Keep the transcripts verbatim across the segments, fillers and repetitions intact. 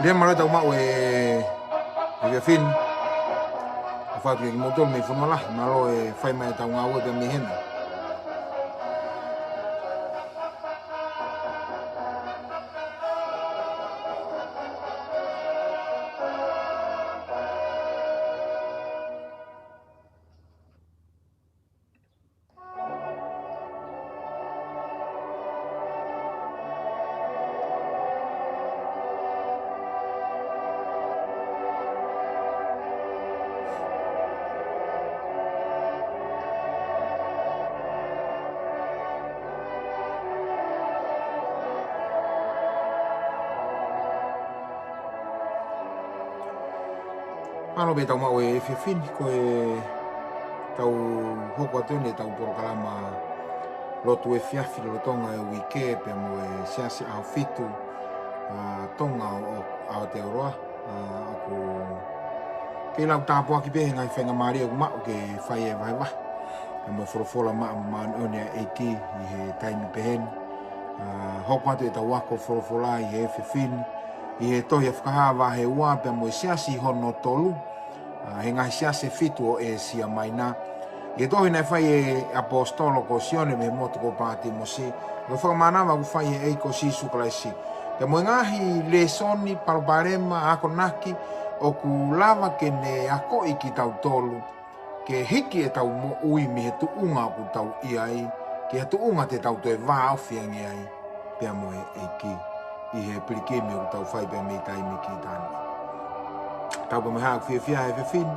Lea mālō e tau maʻu e, e efiafi ni. ʻOfa atu kiate kimoutolu mei Fonua Lahi, mālō e fai mai e tau ngāue pē mei hena. Mālō pē tau maʻu e efiafi ni, ko e tau hoko atu eni e tau polokalama lotu efiafi lolotonga e uike pea mo e Siasi ʻAhofitu, ʻa, Tonga ʻo, ʻo Aotearoa, ʻa, ʻoku kei lau tāpuaki pē he ngaahi faingamālie ʻoku maʻu ke fai e vahevahe. Pea mo e folofola maʻa mo māʻoniʻoni ʻa e ʻEiki ʻi he taimi pehē ni. ʻA, hoko atu e tau ako folofola ʻi he efiafi ni, ʻi he tohi ʻa Fakahā vahe ua pea mo e siasi hono tolu, ʻa, he ngaahi siasi ʻe fitu ʻo ʻĒsia Maina. ʻI he tohi naʻe fai ʻe he ʻaposetolo ko Sione mei he motu ko Pātimosi, mo e fakamānava ʻoku fai ʻe he ʻEiki ko Sīsū Kalaisi. Pea mo e ngaahi lēsoni, palopalema, akonaki, ʻoku lava ke ne akoʻi kitautolu ke hiki e tau moʻui mei he tuʻunga ʻoku tau ʻi ai, ki he tuʻunga te tau toe vāofi ange ai pea mo e ʻEiki ʻi he pilikimi ʻoku tau fai pea mei taimi ki taimi. Tau pē mo e hā ʻoku fiefia he efiafi ni,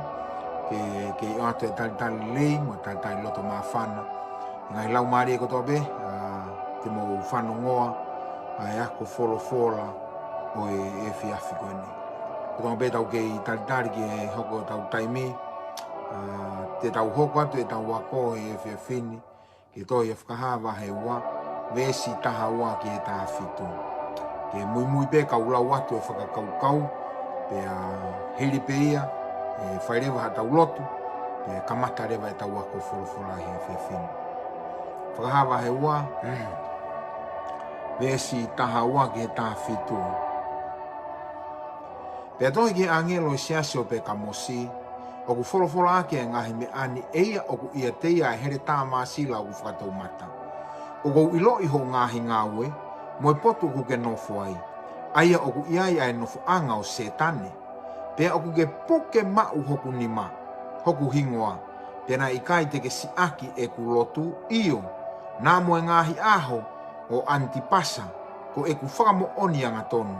ke, ke ʻoatu e talitali lelei mo e talitali loto māfana. Ngaahi laumālie kotoa pē, ʻa, te mou fanongoa ʻa e ako folofola ʻo e efiafi ko eni. Kotoa pē tau kei talitali ki he hoko ʻetau taimi, ʻa, te tau hoko atu e tau ako he efiafi ni, ki he tohi ʻa Fakahā vahe ua, veesi taha ua ki he taha fitu. Ke muimui pē kau lau atu e fakakaukau, pea hili pē ia, ʻe fai leva ha tau lotu, pea kamata leva e tau ako folofola he efiafi ni. Fakahā vahe ua, veesi taha ua ki he taha fitu. Pea tohi ki he ʻāngelo ʻo e siasi ʻo Pekamosi, ʻoku folofola ʻaki ʻa e ngaahi meʻa ni ʻe ia ʻoku ʻiate ia ʻa e heletā māsila ʻoku fakatoumata. ʻOku ou ʻiloʻi hoʻo ngaahi ngāue, mo e potu ʻoku ke nofo ai, ʻa ia ʻoku ʻi ai ʻa e nofoʻanga ʻo Sētane. Pea ʻoku ke puke maʻu hoku nima, hoku hingoa, pea naʻe ʻikai te ke siʻaki ʻeku lotu, ʻio, naʻa mo e ngaahi ʻaho ʻo ʻAnitipasa, ko ʻeku fakamoʻoni angatonu,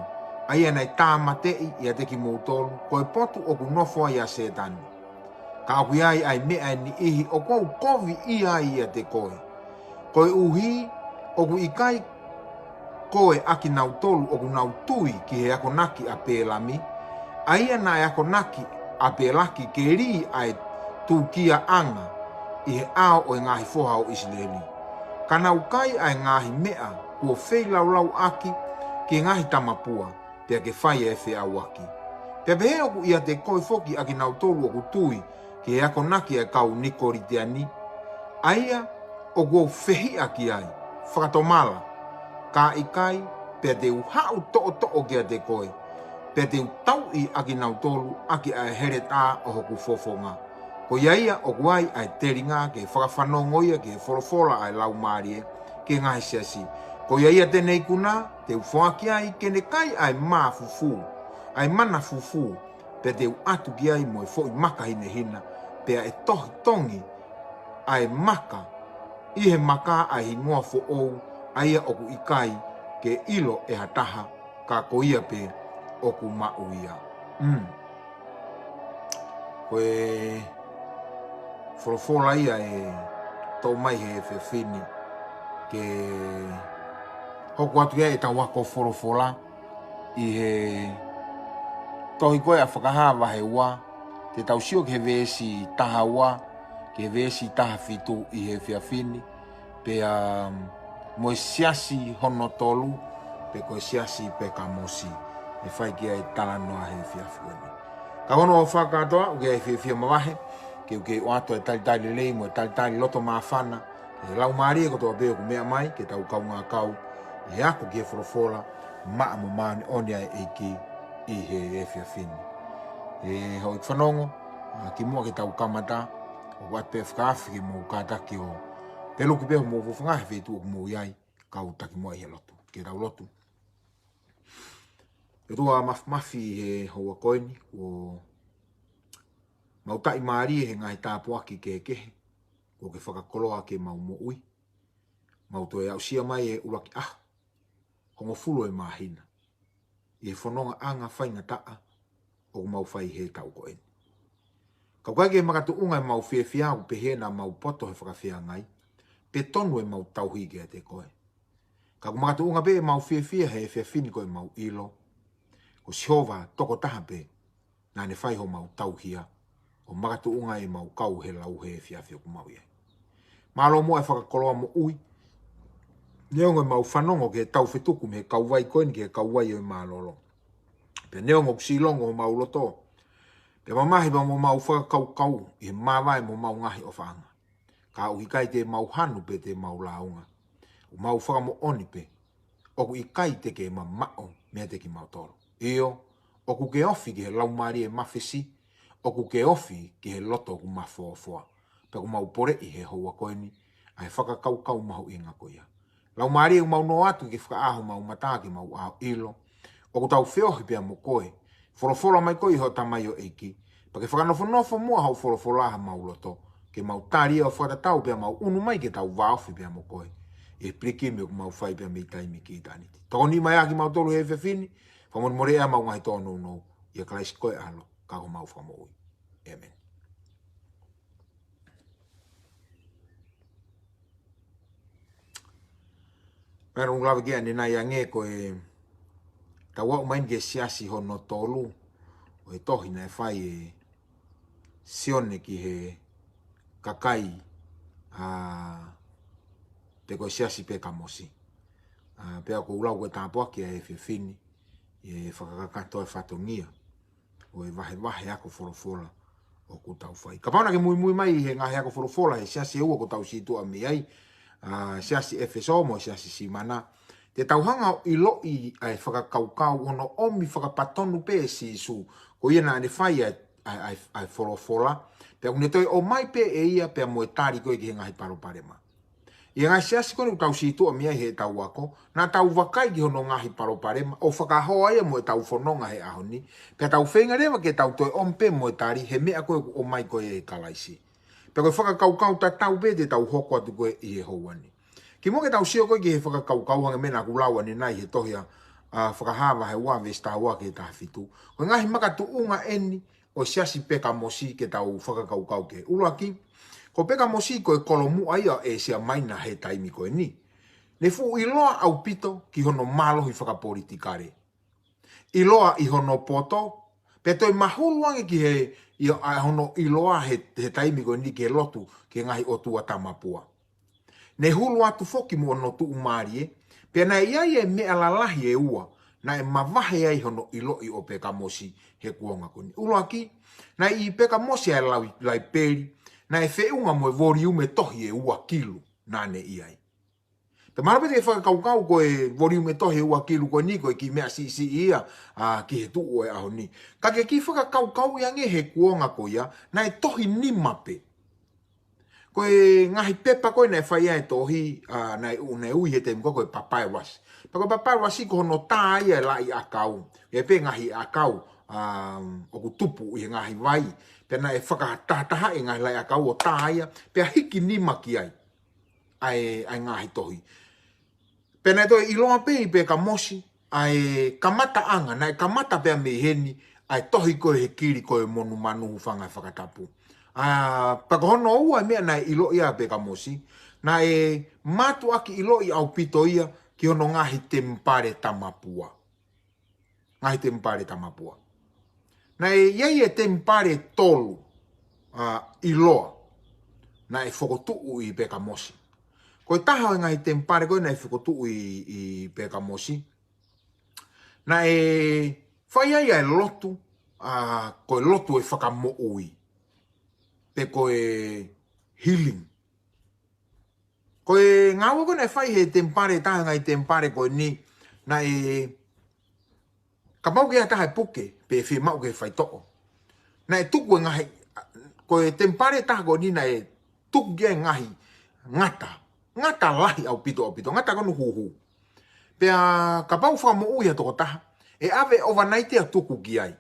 ʻa ia naʻe tāmateʻi ʻiate kimoutolu, ko e potu ʻoku nofo ai ʻa Sētane. Ka ʻoku ʻi ai ʻa e meʻa ʻe niʻihi ʻoku ou koviʻia ai ʻiate koe. Koeʻuhi ʻoku ʻikai koe ʻa kinautolu ʻoku nau tui ki he akonaki ʻa Pēlami, ʻa ia naʻe akonaki ʻa Pēlaki ke lī ʻa e tūkiaʻanga ʻi he ʻao ʻo e ngaahi foha ʻo ʻIsileli. Ka nau kai ʻa e ngaahi meʻa kuo feilaulau ʻaki ki he ngaahi tamapua, pea ke fai ʻa e feʻauaki. Pea pehē ʻoku ʻiate koe foki ʻa kinautolu ʻoku tui ki he akonaki ʻa e kau Nikolitiani, ʻa ia ʻoku ou fehiʻa ki ai, fakatomala, ka ʻikai, pea te u haʻu toʻotoʻo kiate koe, pea te u tauʻi ʻa kinautolu ʻaki ʻa e heletā ʻo hoku fofonga. Ko ia ia ʻoku ai ʻa e telinga ke fakafanongo ia ki he folofola ʻa e Laumālie ki he ngaahi siasi. Ko ia ia te ne ikuna, te u foaki ai ke ne kai ʻa e mā fufū, ʻa e mana fufū, pea te u ʻatu ki ai mo e foʻi maka hinehina, pea ʻe tohi tongi ʻa e maka ʻi he maka ʻa e hingoa foʻou, ʻa ia ʻoku ʻikai ke ʻilo ʻe ha taha, ka ko ia pē ʻoku maʻu ia. Mm. Ko e folofola ia ʻe toʻo mai he efiafi ni, ke hoko atu ia e tau ako folofola ʻi he tohi ko ē ʻa Fakahā vahe ua, te tau sio ki he veesi taha ua, ki he veesi taha fitu ʻi he efiafi ni, pea mo e siasi hono tolu, pe ko e siasi Pekamosi, ʻe fai ki ai e talanoa he efiafi ko eni. Ka hono ʻofa kātoa, ʻoku ou fiefia makehe, ke u kei ʻoatu e talitali lelei mo e talitali loto māfana, ʻe he laumālie kotoa pē ʻoku meʻa mai, ke tau kaungā kau, ʻi he ako ki he folofola, maʻa mo māʻoniʻoni ʻa e ʻEiki, ʻi he efiafi ni. ʻE houʻeiki fanongo, ʻa, kimuʻa ke tau kamata, ʻoku ʻoatu pē fakaafe ke mou kātaki ʻo peluki pē homou fofonga he feituʻu ʻoku mou ʻi ai, kau taki muʻa ʻi he lotu. Ke tau lotu. ʻE ʻOtua Māfimafi, he houa ko eni, ʻoku mau taʻimālie he ngaahi tāpuaki kehekehe kuo ke fakakoloa ki heʻemau moʻui. Mau toe aʻusia mai e ʻuluaki ʻaho hongofulu ʻo e māhina ʻi he fonongaʻanga faingataʻa ʻoku mau fai he taʻu ko eni. Ka ʻoku ʻikai ke makatuʻunga ʻemau fiefia ʻoku pehē naʻa mau poto he fakafeangai, pe tonu ʻemau tauhi kiate koe. Ka ʻoku makatuʻunga pē ʻemau fiefia he efiafi ni ko ʻemau ʻilo ko Sihova tokotaha pē naʻa ne fai homau tauhia, ʻo makatuʻunga ʻemau kau he lau he efiafi ʻoku mau ʻi ai. Mālō muʻa e fakakoloa moʻui, neongo ʻemau fanongo ki he tau fetuku mei he kauvai ko eni ki he kauvai ʻo e mālōlō. Pea neongo ʻoku siʻi longo homau loto, pea mamahi pea mo homau fakakaukau ʻi he māvae mo homau ngaahi ʻofaʻanga, ka ʻoku ʻikai te mau hanu pe te mau lāunga. ʻOku mau fakamoʻoni pē ʻoku ʻikai te ke mamaʻo meiate kimautolu. ʻIo, ʻoku ke ofi ki he laumālie mafesi, ʻoku ke ofi ki he loto ʻoku mafoafoa. Pea ʻoku mau poleʻi he houa ko eni ʻa e fakakaukau mahuʻinga ko ia. Laumālie, ʻoku mau nō atu ke fakaʻā homau mata ke mau ʻilo ʻoku tau feohi pea mo koe. Folofola mai koe ʻi hoʻo tamaioʻeiki, pea ke fakanofonofo muʻa hoʻo folofola ʻi homau loto, ke mau tali ʻo fakatatau pea mau ʻunu mai ke tau vāofi pea mo koe ʻi he pilikimi ʻoku mau fai pea mei taimi ki ʻitāniti. Tokoni mai ā kimautolu he efiafi ni, fakamolemole ʻa ʻemau ngaahi tōnounou, ʻia Kalaisi ko e ʻAlo, ka ko homau Fakamoʻui. ʻĒmeni. Meʻa ʻoku lave ki ai ʻanenai ange ko e tau aʻu mai ki he siasi hono tolu ʻo e tohi naʻe fai ʻe Sione ki he kakai, ʻa, pe ko e siasi Pekamosi. ʻA, pea ʻoku ou lau ko e tāpuaki ʻa e efiafi ni ʻi he fakakakato e fatongia ʻo e vahevahe ako folofola ʻoku tau fai. Kapau naʻa ke muimui mai he ngaahi ako folofola he siasi ʻe ua ʻoku tau sītuʻa mei ai, ʻa, siasi ʻEfesō mo siasi Simana, te tau hanga ʻo ʻiloʻi ʻa e fakakaukau hono ʻomi fakapatonu pē ʻe Sīsū, ko ia naʻa ne fai ʻa e, ʻa e, ʻa e, ʻa e folofola, pea ʻoku ne toe ʻomai pē ʻe ia pea mo e tali ko ē ki he ngaahi palopalema. ʻI he ngaahi siasi ko eni ʻoku tau sītuʻa mei ai he tau ako, naʻa tau vakai ki hono ngaahi palopalema ʻo fakahoa ia mo e tau fononga he ʻaho ni, pea tau feinga leva ke tau toe ʻomi pē mo e tali he meʻa ko ē ʻoku ʻomai ko ē ʻe Kalaisi. Pea ko e fakakaukau tatau pē te tau hoko atu ko ē ʻi he houa ni. Kimuʻa ke tau sio ko ē ki he fakakaukau, hangē ko e meʻa naʻa ku lau ʻanenai he tohi ʻa, ʻa Fakahā vahe ua veesi taha ua ki he taha fitu, ko e ngaahi makatuʻunga eni ʻo e siasi Pekamosi ke tau fakakaukau ki ai. ʻUluaki, ko Pekamosi ko e kolomuʻa ia ʻo ʻĒsia Maina he taimi ko eni. Ne fuʻu ʻiloa ʻaupito ki hono mālohi fakapolitikale. ʻIloa ʻi hono poto, pea toe mahulu ange ki he, ʻi ʻa hono ʻiloa he, he taimi ko eni ki he lotu ki he ngaahi ʻotua tamapua. Ne hulu atu foki mo hono tuʻumālie, pea naʻe ʻi ai e meʻa lalahi ʻe ua naʻe mavahe ai hono ʻiloʻi ʻo Pekamosi he kuonga ko eni. ʻUluaki, naʻe ʻi Pekamosi ʻa e lau-, laipeli naʻe feʻunga mo e voliume tohi ʻe ua kilu naʻa ne ʻi ai. Pea mahalo pē te ke fakakaukau ko e voliume tohi ʻe ua kilu ko eni ko e kiʻi meʻa siʻisiʻi ia, ʻa, ki he tuʻu ʻo e ʻaho ni. Ka ke kiʻi fakakaukauʻi ange he kuonga ko ia, naʻe tohi nima pē. Ko e ngaahi pepa ko ē naʻe fai ai e tohi, ʻa, naʻe ʻu-, naʻe ui he taimi ko ē ko e papyrus. Pea ko e papyrus ko hono tā ia e laʻi ʻakau. ʻI ai pē ngaahi ʻakau, ʻa, ʻoku tupu ʻi he ngaahi vai. Pea naʻe fakatahatahaʻi e ngaahi laʻi ʻakau ʻo tā ia, pea hiki nima ki ai ʻa e, ʻa e ngaahi tohi. Pea naʻe toe ʻiloa pē ʻi Pekamosi ʻa e kamataʻanga, naʻe kamata pē ia mei heni, ʻa e tohi ko ē he kili ko ē monumanu, hūfanga he fakatapu. ʻA, pea ko hono ua e meʻa naʻe ʻiloʻi ai ʻa Pekamosi, naʻe mātuʻaki ʻiloʻi ʻaupito ia ki hono ngaahi temipale tamapua. Ngaahi temipale tamapua. Naʻe ʻi ai e temipale ʻe tolu, ʻa, ʻiloa naʻe fokotuʻu ʻi Pekamosi. Ko e taha ʻo e ngaahi temipale ko ē naʻe fokotuʻu ʻi, ʻi Pekamosi, naʻe fai ai ʻa e lotu, ʻa, ko e lotu ʻo e fakamoʻui, pe ko e healing. Ko e ngāue ko ē naʻe fai he temipale, taha e ngaahi temipale ko eni, naʻe Kapau ke ʻi ai ha taha ʻe puke, pe ʻe fiemaʻu ke faitoʻo, naʻe tuku e ngaahi, ko e temipale ʻe taha ko eni naʻe tuku ki ai e ngaahi ngata, ngata lahi ʻaupito, ʻaupito, ngata ko eni huhu. Pea kapau fakamoʻui ha tokotaha, ʻe ʻave overnight ia ʻo tuku ki ai.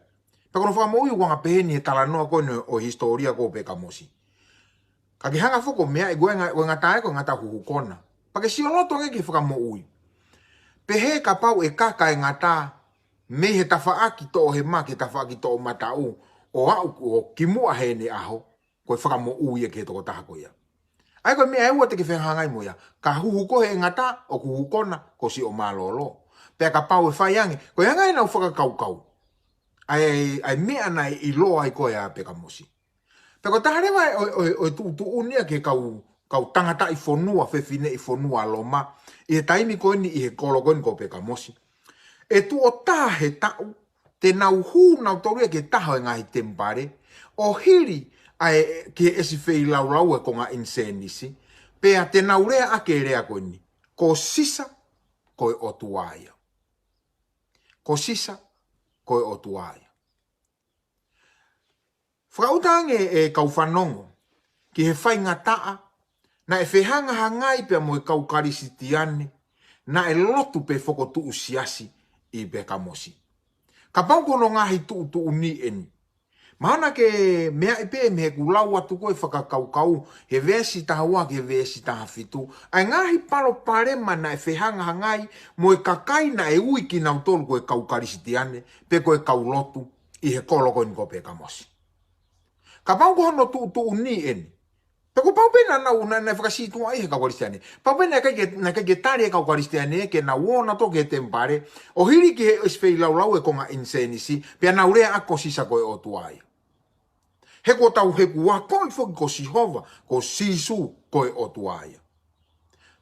Pea ko hono fakamoʻui ʻoku anga pehē ni he talanoa ko eni ʻo e hisitōlia ko ē ʻo Pekamosi. Ka ke hanga foki ʻo meaʻi ko e nga-, ko e ngata ē ko e ngata huhu kona. Pea ke sio loto ange ki he fakamoʻui. Pehē kapau ʻe kaka e ngata mei he tafaʻaki toʻohema ki he tafaʻaki toʻomataʻu ʻo aʻu ʻo kimuʻa heʻene ʻaho, ko e fakamoʻui ia ki he tokotaha ko ia. ʻA ia ko e meʻa ʻe ua te ke fehangahangai mo ia. Ka huhu koe he ngata, ʻoku huhu kona, kuo ʻosi ʻo mālōlō. Pea kapau ʻe fai ange, ko e anga ʻenau fakakaukau. ʻA e, ʻa e meʻa naʻe ʻiloa ai ko ē ʻa Pekamosi. Pea ko e taha leva ʻo, ʻo, ʻo e tuʻutuʻuni ia ki he kau, kau tangataʻi fonua, fefineʻi fonua Loma, ʻi he taimi ko eni ʻi he kolo ko eni ko Pekamosi. ʻE tuʻo taha he taʻu, te nau hū nautolu ia ki he taha ʻo e ngaahi temipale, ʻo hili ʻa e, ki he ʻesi feilaulau e konga ʻinisēnisi, pea te nau leaʻaki e lea ko eni, ko Sisa, ko e ʻotua ia. Ko Sisa, ko e ʻotua ia. Fakaʻuta ange ʻe kau fanongo, ki he faingataʻa, naʻe fehangahangai pea mo e kau Kalisitiane, naʻe lotu pe fokotuʻu siasi ʻi Pekamosi. Kapau ko hono ngaahi tuʻutuʻuni eni. Mahalo ke meaʻi pē mei heʻeku lau atu ko ē fakakaukau, he veesi taha ua ki he veesi taha fitu. ʻA e ngaahi palopalema naʻe fehangahangai, mo e kakai naʻe ui kinautolu ko e kau Kalisitiane, pe ko e kau lotu, ʻi he kolo ko eni ko Pekamosi. Kapau ko hono tuʻutuʻuni eni. Pea kuo pau pē naʻa nau, naʻa, naʻe fakasītuʻaʻi ʻe he kau Kalisitiane. Pau pē naʻe ʻikai ke, naʻe ʻikai ke tali ʻe he kau Kalisitiane ke nau ō nautolu ki he temipale, ʻo hili ki he ʻesi feilaulau e konga ʻinisēnisi, pea nau leaʻaki ko Sisa ko e ʻotua ia. He kuo tau, he kuo akoʻi foki ko Sihova, ko Sīsū ko e ʻotua ia.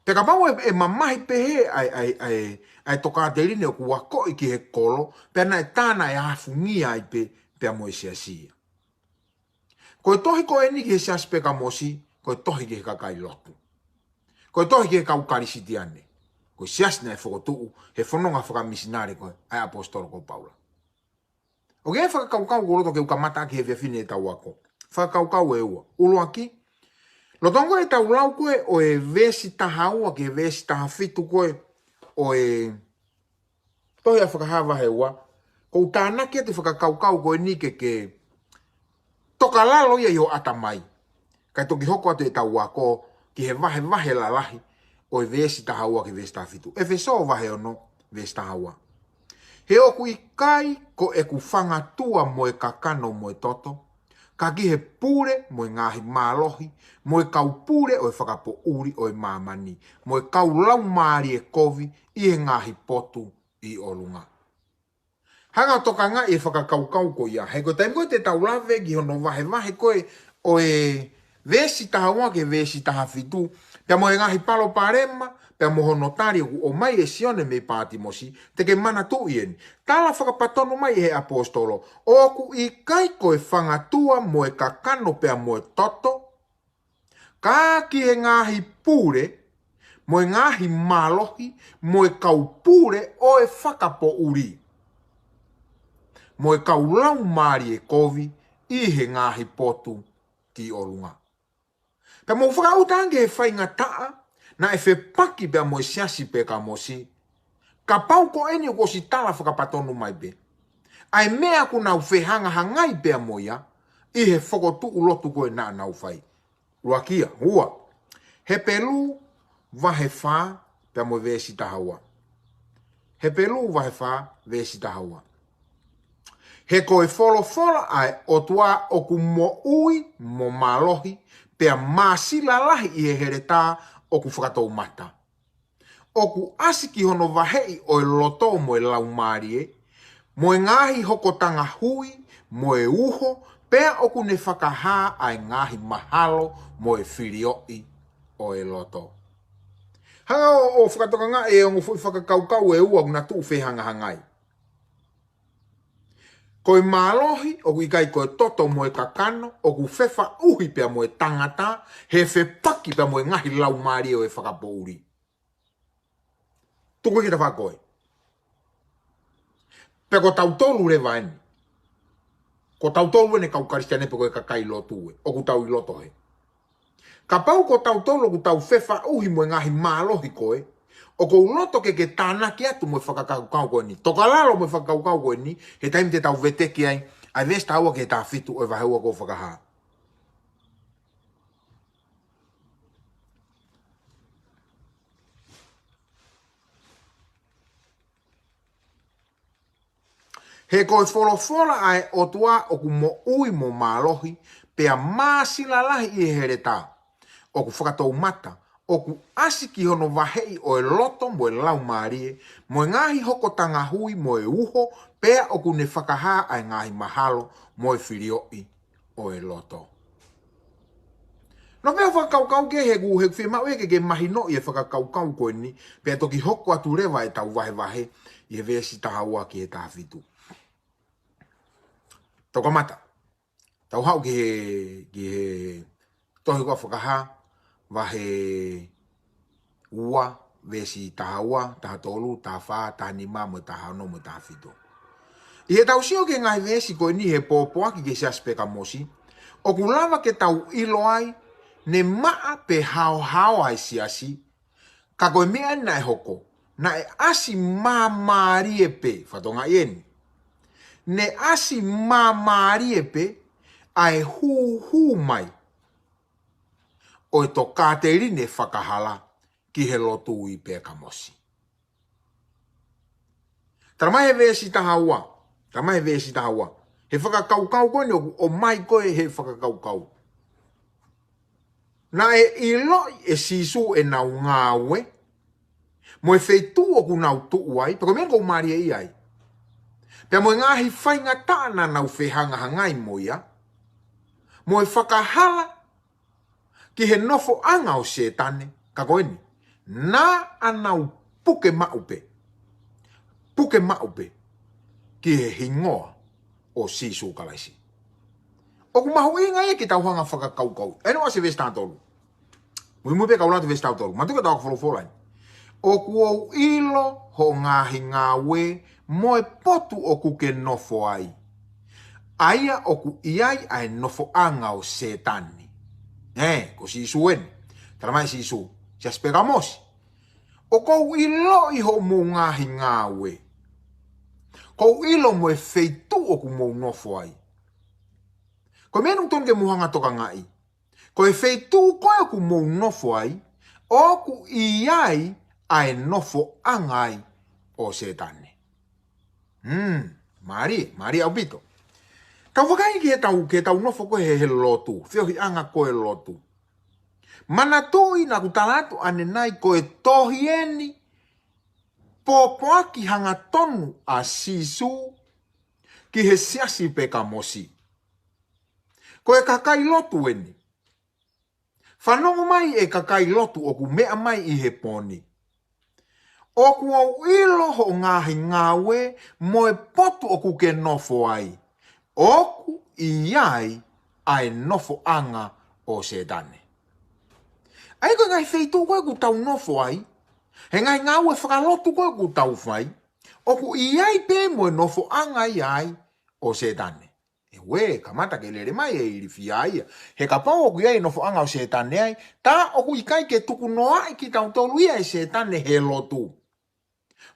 Pea kapau ʻe, ʻe mamahi pehē ʻa e, ʻa e, ʻa e, ʻa e tokāteline ʻoku akoʻi ki he kolo, pea naʻe tā naʻe afungia ai pē, pea mo e siasi ia. Ko e tohi ko eni ki he siasi Pekamosi, ko e tohi ki he kakai lotu. Ko e tohi ki he kau Kalisitiane. Ko e siasi naʻe fokotuʻu, he fononga fakamisinale ko ē, ʻa e ʻaposetolo ko Paula. ʻOku ʻi ai e fakakaukau ʻoku ou loto ke u kamata ʻaki he efiafi ni ʻetau ako. Fakakaukau ʻe ua. ʻUluaki, lolotonga ʻetau lau ko ē ʻo e veesi taha ua ki he veesi taha fitu ko ē ʻo e tohi ʻa Fakahā vahe ua, ʻoku ou tānaki atu e fakakaukau ko eni ke ke toka lalo ia ʻi ho ʻatamai. Kae toki hoko atu ʻetau ako ki he vahevahe lalahi ʻo e veesi taha ua ki he veesi taha fitu. ʻEfesō vahe ono, veesi taha ua. He ʻoku ʻikai ko ʻeku fangatua mo e kakano mo e toto, ka ki he pule mo e ngaahi mālohi, mo e kau pule ʻo e fakapoʻuli ʻo e māmani, mo e kau laumālie kovi ʻi he ngaahi potu ʻi ʻolunga. Hanga ʻo tokangaʻi e fakakaukau ko ia. He ko e taimi ko ē te tau lave ki hono vahevahe ko ē ʻo e veesi taha ua ki he veesi taha fitu, pea mo e ngaahi palopalema, pea mo hono tali ʻoku ʻomai ʻe Sione mei Pātimosi, te ke manatuʻi eni. Tala fakapatonu mai ʻe he ʻaposetolo, ʻoku ʻikai ko e fangatua mo e kakano pea mo e toto, ka ki he ngaahi pule, mo e ngaahi mālohi, mo e kau pule ʻo e fakapoʻuli, mo e kau laumālie kovi ʻi he ngaahi potu ki ʻolunga. Pea mou fakaʻuta ange he faingataʻa naʻe fepaki pea mo e siasi Pekamosi, kapau ko eni kuo ʻosi tala fakapatonu mai pē ʻa e meʻa ʻoku nau fehangahangai pea mo ia ʻi he fokotuʻu lotu ko ē naʻa nau fai. ʻUluaki ia, ua. Hepelū vahe fā pea mo e veesi taha ua. Hepelū vahe fā, veesi taha ua. He ko e folofola ʻa e ʻOtua ʻoku moʻui mo mālohi, pea māsila lahi ʻi he heletā ʻoku fakatoumata. ʻOku ʻasi ki hono vaheʻi ʻo e loto mo e laumālie, mo e ngaahi hokotanga hui, mo e uho, pea ʻoku ne fakahā ʻa e ngaahi mahalo mo e filioʻi ʻo e loto. Hanga ʻo, ʻo fakatokangaʻi e ongo foʻi fakakaukau ʻe ua ʻoku na tuʻu fehangahangai. Ko e mālohi, ʻoku ʻikai ko e toto mo e kakano, ʻoku fefaʻuhi pea mo e tangata, he fepaki pea mo e ngaahi laumālie ʻo e fakapoʻuli. Tuku ki he tafaʻaki ko ē. Pea ko tautolu leva eni. Ko tautolu eni kau Kalisitiane pe ko e kakai lotu ē. ʻOku tau ʻi loto hē. Kapau ko tautolu ʻoku tau fefaʻuhi mo e ngaahi mālohi ko ē, ʻoku ou loto ke ke tānaki atu mo e fakakaukau ko eni. Tokalalo mo e fakakaukau ko eni, he taimi te tau veteki ai, ʻa e veesi taha ua ki he taha fitu ʻo e vahe ua ko e Fakahā. He ko e folofola ʻa e ʻOtua ʻoku moʻui mo mālohi, pea māsila lahi ʻi he heletā ʻoku fakatoumata, ʻoku ʻasi ki hono vaheʻi ʻo e loto mo e laumālie, mo e ngaahi hokotanga hui mo e uho, pea ʻoku ne fakahā ʻa e ngaahi mahalo mo e filioʻi ʻo e loto. Nofo pē ʻo fakakaukau ki ai he ʻoku, he ʻoku fiemaʻu ia ke ke mahinoʻi e fakakaukau ko eni, pea toki hoko atu leva ʻetau vahevahe ʻi he veesi taha ua ki he taha fitu. Tau kamata. Tau haʻu ki he, ki he tohi ko e Fakahā, vahe ua, veesi taha ua, taha tolu, taha fā, taha nima, mo e taha ono, mo e taha fitu. ʻI heʻetau sio ki he ngaahi veesi ko eni he pōpoaki ki he Siasi Pekamosi, ʻoku lava ke tau ʻilo ai, ne maʻa pe haohaoa e siasi, ka ko e meʻa naʻe hoko, naʻe ʻasi māmālie pē, fatongia eni. Ne ʻasi māmālie pē, ʻa e hūhū mai ʻo e tokāteline fakahala ki he lotu ʻi Pekamosi. Tala mai he veesi taha ua. Tala mai he veesi taha ua. He fakakaukau ko eni ʻoku ʻomai ko ē he fakakaukau. Naʻe ʻiloʻi ʻe Sīsū ʻenau ngāue, mo e feituʻu ʻoku nau tuʻu ai, pe ko e meʻa ʻoku mālie ai. Pea mo e ngaahi faingataʻa naʻa nau fehangahangai mo ia, mo e fakahala ki he nofoʻanga ʻo Sētane, ka ko eni, naʻa nau puke maʻu pē. Puke maʻu pē ki he hingoa ʻo Sīsū Kalaisi. ʻOku mahuʻinga ia ke tau hanga fakakaukau. ʻE no ʻasi veesi taha tolu. Muimui pē kau lau atu veesi taha tolu. Manatuʻi ko ʻetau folofola eni. ʻOku ou ʻilo hoʻo ngaahi ngāue mo e potu ʻoku ke nofo ai. ʻA ia ʻoku ʻi ai ʻa e nofoʻanga ʻo Sētane. Ē, ko Sīsū eni. Tala mai Sīsū, Siasi Pekamosi. ʻOku ou ʻiloʻi hoʻomou ngaahi ngāue. ʻOku ou ʻilo mo e feituʻu ʻoku mou nofo ai. Ko e meʻa naʻe totonu ke mou hanga tokangaʻi. Ko e feituʻu ko ē ʻoku mou nofo ai, ʻoku ʻi ai ʻa e nofoʻanga ai ʻo Sētane. Hmm, mālie, mālie ʻaupito. Tau vakai ki heʻetau, ki heʻetau nofo ko ē he, he lotu, feohiʻanga ko ē lotu. Manatuʻi naʻa ku tala atu ʻanenai ko e tohi eni, pōpoaki hangatonu ʻa Sīsū ki he Siasi Pekamosi. Ko e kakai lotu eni. Fanongo mai e kakai lotu ʻoku meʻa mai ʻi he pōni. ʻOku ou ʻilo hoʻo ngaahi ngāue mo e potu ʻoku ke nofo ai. ʻOku ʻi ai ʻa e nofoʻanga ʻo Sētane. ʻA ia ko e ngaahi feituʻu ko ē ʻoku tau nofo ai, he ngaahi ngāue fakalotu ko ē ʻoku tau fai, ʻoku ʻi ai pē mo e nofoʻanga ia ai ʻo Sētane. ʻE uē, kamata ke lele mai e ilifia ia. He kapau ʻoku ʻi ai e nofoʻanga ʻo Sētane ai, tā ʻoku ʻikai ke tukunoaʻi kitautolu ia ʻe Sētane he lotu.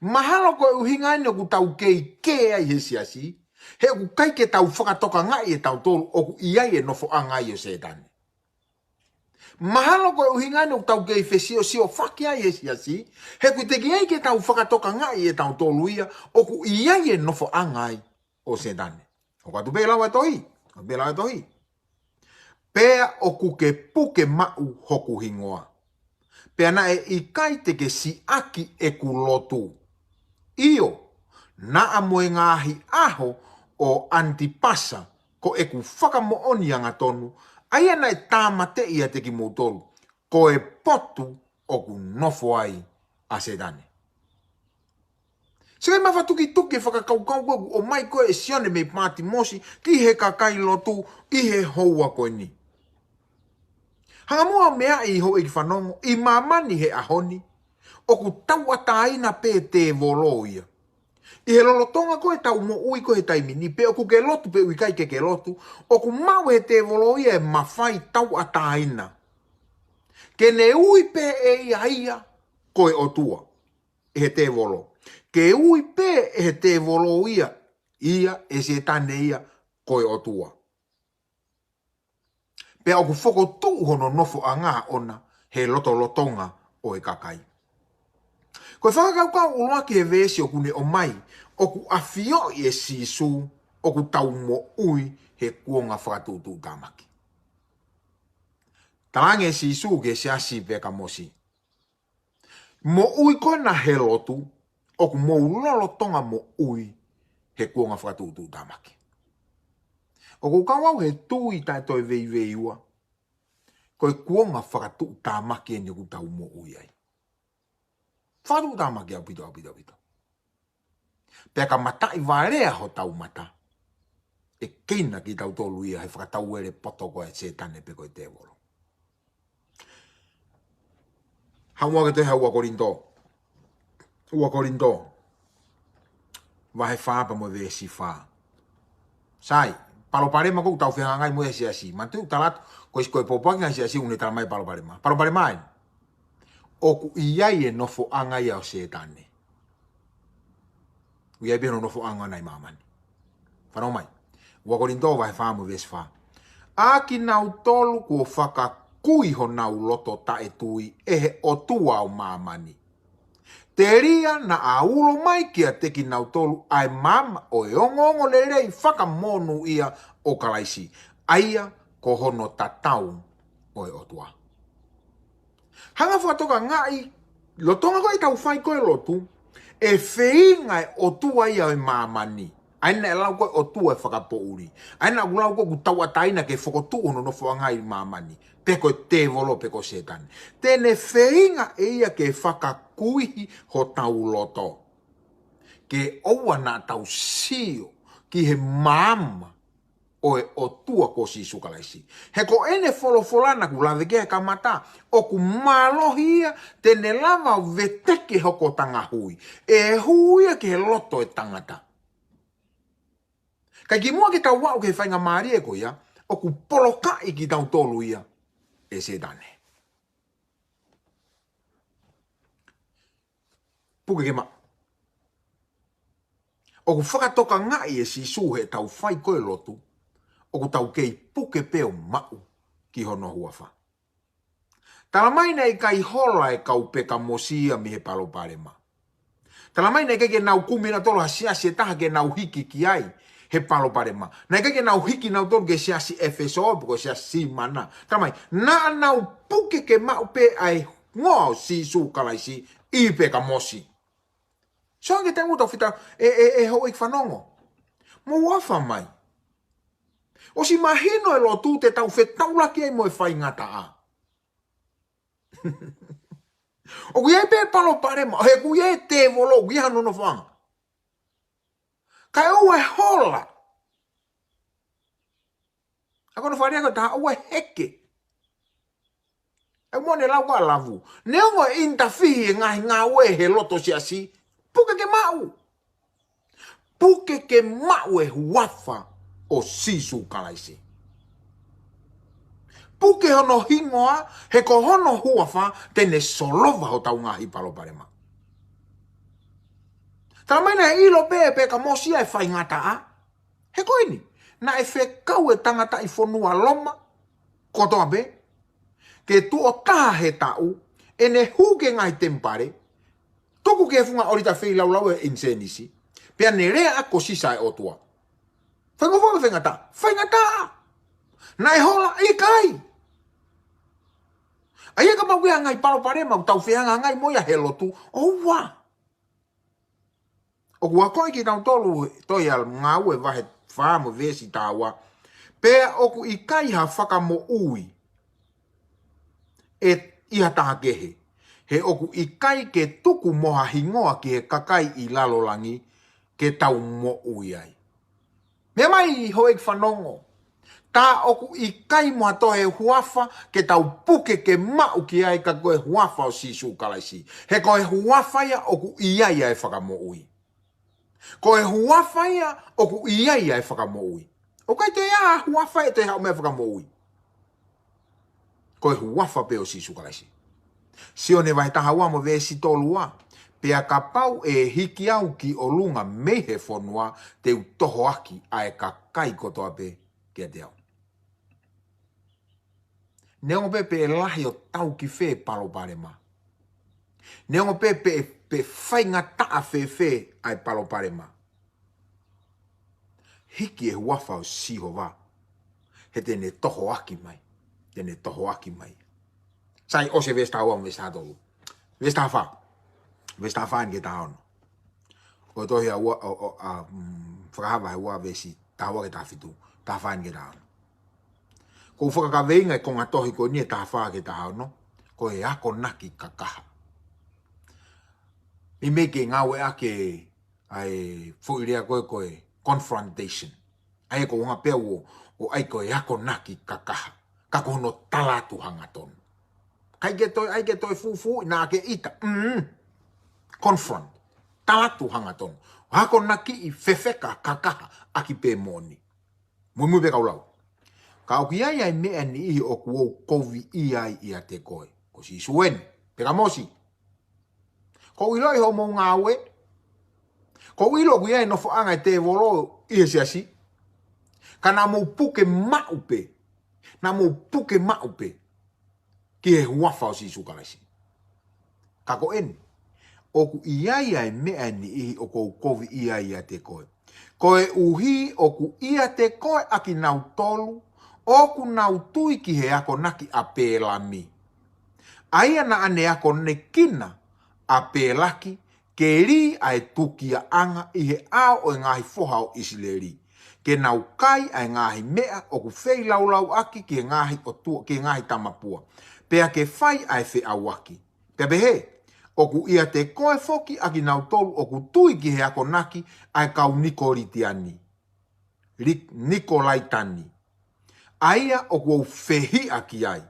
Mahalo ko e ʻuhinga eni ʻoku tau kei kē ai he siasi, he ʻoku ʻikai ke tau fakatokangaʻi ʻe tautolu ʻoku ʻi ai e nofoʻanga ai ʻo Sētane. Mahalo ko e ʻuhinga eni ʻoku tau kei fesiosiofaki ai he siasi, he ʻoku teʻeki ai ke tau fakatokangaʻi ʻe tautolu ia ʻoku ʻi ai e nofoʻanga ai ʻo Sētane. ʻOku ʻatu pē lau e tohi, ʻatu pē lau e tohi. Pea ʻoku ke puke maʻu hoku hingoa. Pea naʻe ʻikai te ke siʻaki ʻeku lotu. ʻIo, naʻa mo e ngaahi ʻaho ʻo ʻAnitipasa, ko ʻeku fakamoʻoni angatonu, ʻa ia naʻe tāmateʻi ʻiate kimoutolu, ko e potu ʻoku nofo ai ʻa Sētane. Sio ki he mafatukituki e fakakaukau ko ē ʻoku ʻomai ko ē ʻe Sione mei Pātimosi ki he kakai lotu ʻi he houa ko eni. Hanga muʻa ʻo meaʻi houʻeiki fanongo, ʻi māmani he ʻaho ni, ʻoku tauʻatāina pē tēvolo ia. ʻI he lolotonga ko ē ʻetau moʻui ko ē he taimi ni, pe ʻoku ke lotu pe ʻoku ʻikai ke ke lotu, ʻoku maʻu ʻe he tēvolo ia e mafai tauʻatāina ke ne ui pē ʻe ia ia ko e ʻOtua, ʻe he tēvolo. Ke ui pē ʻe he tēvolo ia, ia, ʻe Sētane ia ko e ʻOtua. Pea ʻoku fokotuʻu hono nofoʻanga ʻoʻona he lotolotonga ʻo e kakai. Ko e fakakaukau ʻuluaki he veesi ʻoku ne ʻomai, ʻoku ʻafioʻi ʻe Sīsū ʻoku tau moʻui he kuonga fakatuʻutuʻutāmaki. Talaange ʻe Sīsū ki he siasi Pekamosi, moʻui ko ena he lotu, ʻoku mou lolotonga moʻui he kuonga fakatuʻutuʻutāmaki. ʻOku kau au he tui taʻe toe veiveiua, ko e kuonga fakatuʻutāmaki eni ʻoku tau moʻui ai. Fakatuʻutāmaki ʻaupito, ʻaupito, ʻaupito. Pea ka mataʻi valea hotau mata, ʻe keina kitautolu ia he fakatauele poto ko ē ʻa Sētane pe ko e tēvolo. Haʻu muʻa ke toe haʻu ʻa Kolinitō. Ua Kolinitō vahe fā pea mo e veesi fā. Sai, palopalema ko ē ʻoku tau fehangahangai mo ia he siasi. Manatuʻi ʻoku tala atu, ko e, ko e pōpoaki ʻa e siasi ʻoku ne tala mai palopalema. Palopalema eni, ʻoku ʻi ai e nofoʻanga ia ʻo Sētane. ʻOku ʻi ai pē hono nofoʻanga ʻi māmani. Fanongo mai. Ua Kolinitō vahe fā mo e veesi fā. ʻA kinautolu kuo fakakui honau loto taʻetui ʻe he ʻotua ʻo māmani, telia naʻa ulo mai kiate kinautolu ʻa e maama ʻo e ongoongolelei fakamonūʻia ʻo Kalaisi, ʻa ia ko hono tatau ʻo e ʻOtua. Hanga fakatokangaʻi, lolotonga ko ē ʻetau fai ko ē lotu, ʻe feinga e ʻotua ia ʻo e māmani. ʻA ia naʻe lau ko ē ʻotua e fakapoʻuli. ʻA ia naʻa ku lau ko ē ʻoku tauʻatāina ke fokotuʻu hono nofoʻanga ʻi māmani. Pe ko e tēvolo pe ko Sētane. Te ne feinga ʻe ia ke fakakuihi hotau loto, ke ʻoua naʻa tau sio ki he maama ʻo e ʻOtua ko Sīsū Kalaisi. He ko ʻene folofola naʻa ku lave ki ai he kamata, ʻoku mālohi ia, te ne lava ʻo veteki e hokoʻanga hui, ʻe hū ia ki he loto e tangata. Kae kimuʻa ke tau aʻu ki he faingamālie ko ia, ʻoku polokaʻi kitautolu ia ʻe Sētane. Puke ke maʻu. ʻOku fakatokangaʻi ʻe Sīsū heʻetau fai ko ē lotu, ʻoku tau kei puke pē ʻo maʻu ki hono huafa. Tala mai naʻe ʻikai hola e kau Pekamosi ia mei he palopalema. Tala mai naʻe ʻikai ke nau kumi nautolu ha siasi ʻe taha ke nau hiki ki ai he palopalema. Naʻe ʻikai ke nau hiki nautolu ki he siasi ʻEfesō pe ko e siasi Simana. Tala mai, naʻa nau puke ke maʻu pē ʻa e hingoa ʻo Sīsū Kalaisi ʻi Pekamosi. So ange te muta fita e, e, e houʻeiki fanongo. Mou ʻofa mai. ʻOsi mahino e lotu te tau fetaulaki ai mo e faingataʻa. ʻOku ʻi ai pē palopalema, he ʻoku ʻi ai e tēvolo, ʻoku ʻi ai hano nofoʻanga. Kae ʻoua ʻe hola. ʻA ko hono fakalea ko e taha, ʻoua ʻe heke. ʻE mo ne lau ka lavu. Neongo e ʻinitafihi e ngaahi ngāue he loto siasi, puke ke maʻu. Puke ke maʻu e huafa ʻo Sīsū Kalaisi. Puke hono hingoa, he ko hono huafa te ne solova hotau ngaahi palopalema. Tala mai naʻe ʻilo pē ʻe Pekamosi ʻa e faingataʻa. He ko eni, naʻe fekau e tangataʻi fonua Loma kotoa pē, ke tuʻo taha he taʻu, ʻene hū ki he ngaahi temipale, tuku ki he funga ʻōlita feilaulau e ʻinisēnisi, pea ne lea ʻaki ko Sisa e ʻotua. Faingofua mo e faingataʻa, faingataʻa. Naʻe hola? ʻIkai. ʻA ia kapau ʻoku ʻi ai ha ngaahi palopalema ʻoku tau fehangahangai mo ia he lotu, ʻoua. ʻOku akoʻi kitautolu, tohi ʻa Ngāue vahe fā mo e veesi taha ua, pea ʻoku ʻikai ha fakamoʻui ʻe ʻi ha taha kehe. He ʻoku ʻikai ke tuku mo ha hingoa ki he kakai ʻi lalo langi ke tau moʻui ai. Meʻa mai houʻeiki fanongo. Tā ʻoku ʻikai mo ha toe huafa ke tau puke ke maʻu ki ai ka ko e huafa ʻo Sīsū Kalaisi. He ko e huafa ia ʻoku ʻi ai ʻa e fakamoʻui. Ko e huafa ia ʻoku ʻi ai ʻa e fakamoʻui. ʻOku ʻikai toe ʻi ai ha huafa ʻe toe haʻu mei ai e fakamoʻui. Ko e huafa pē ʻo Sīsū Kalaisi. Sione vahe taha ua mo e veesi tolu ua. Pea kapau ʻe hiki au ki ʻolunga mei he fonua, te u tohoaki ʻa e kakai kotoa pē kiate au. Neongo pē pe ʻe lahi ʻo tau ki fē palopalema. Neongo pē pe, pe faingataʻa fēfē ʻa e palopalema. Hiki e huafa ʻo Sihova. He te ne tohoaki mai. Te ne tohoaki mai. Sai, ʻosi e veesi taha ua mo e veesi taha tolu. Veesi taha fā. Veesi taha fā eni ki he taha ono. ʻO e tohi ʻa ua, ʻo, ʻo, ʻa, mm, Fakahā vahe ua veesi taha ua ki he taha fitu. Taha fā eni ki he taha ono. Ko e fakakaveinga e konga tohi ko eni e taha fā ki he taha ono. Ko e akonaki kakaha. ʻI mei ke ngāueʻaki ʻa e foʻi lea ko e, ko e confrontation. ʻA ia ko e ʻuhinga pē ʻo, ʻo ʻai ko e akonaki kakaha. Ka ko hono tala atu hangatonu. ʻIkai ke toe, ʻai ke toe fufuuʻi naʻa ke ʻita. Mm. Confront. Tala atu hangatonu. Akonakiʻi fefeka kakaha ʻaki pē moʻoni. Muimui pē kau lau. Ka ʻoku ʻi ai ʻa e meʻa ʻe niʻihi ʻoku ou koviʻia ai ʻiate koe. Ko Sīsū eni. Pekamosi. Ko e ʻilo ʻi hoʻomou ngāue. Ko e ʻilo ʻoku ʻi ai e nofoʻanga e tēvolo ʻi he siasi. Ka naʻa mou puke maʻu pē. Naʻa mou puke maʻu pē. Ki he huafa ʻo Sīsū Kalaisi. Ka ko eni. ʻOku ʻi ai ʻa e meʻa ʻe niʻihi ʻoku ou koviʻia ai ʻiate koe. Koeʻuhi ʻoku ʻiate koe ʻa kinautolu, ʻoku nau tui ki he akonaki ʻa Pēlami. ʻA ia naʻa ne akonekina ʻa Pēlaki, ke lī ʻa e tukiaʻanga ʻi he ʻao ʻo e ngaahi foha ʻo ʻIsileli. Ke nau kai ʻa e ngaahi meʻa ʻoku feilaulauʻaki ki he ngaahi ʻotua, ki he ngaahi tamapua. Pea ke fai ʻa e feʻauaki. Pea pehē, ʻoku ʻiate koe foki ʻa kinautolu ʻoku tui ki he akonaki ʻa e kau Nikolitiani. Li-, Nikolaitani. ʻA ia ʻoku ou fehiʻa ki ai.